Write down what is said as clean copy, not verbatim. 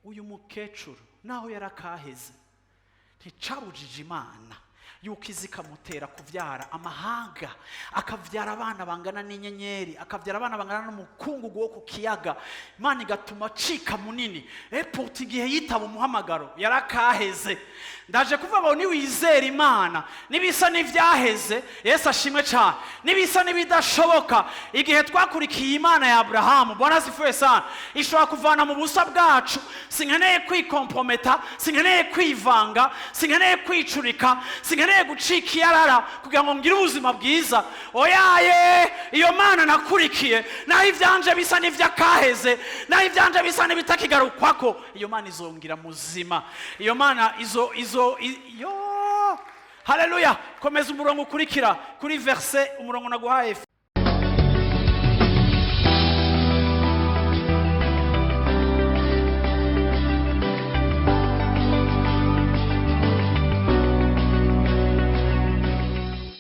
Uyu mukecuru naho yarakaheze, nticabujije Imana yuko izi ikamutera kubyara amahanga, akabyara abana bangana n'inyenyeri, akabyara abana bangana n'umukungugu wo ku kiyaga. Imana igatuma acika munini. Eputi igihe yitaba umuhamagaro yarakaheze. Ndaje kuvuga ngo niwizera Imana, n'ibisa n'ibyaheze, Yesu ashimwe cyane, n'ibisa n'ibidashoboka, igihe twakurikiye Imana ya Aburahamu, Bwana asifiwe sana, ishobora kuvana mu busa bwacu. Sinkeneye kwicompromettre, sinkeneye kwivanga, sinkeneye kwicurika, sinkeneye gucika iyarara kugira ngo ngire ubuzima bwiza. Oyaye, iyo Mana nakurikiye, naho ibyanje bisa n'ibyakaheze, naho ibyanje bisa n'ibitakigarukwako, iyo Mana izongira muzima. Iyo Mana izo izo yo, haleluya. Komeza umurongo ukurikira kuri verset, umurongo naguhaye.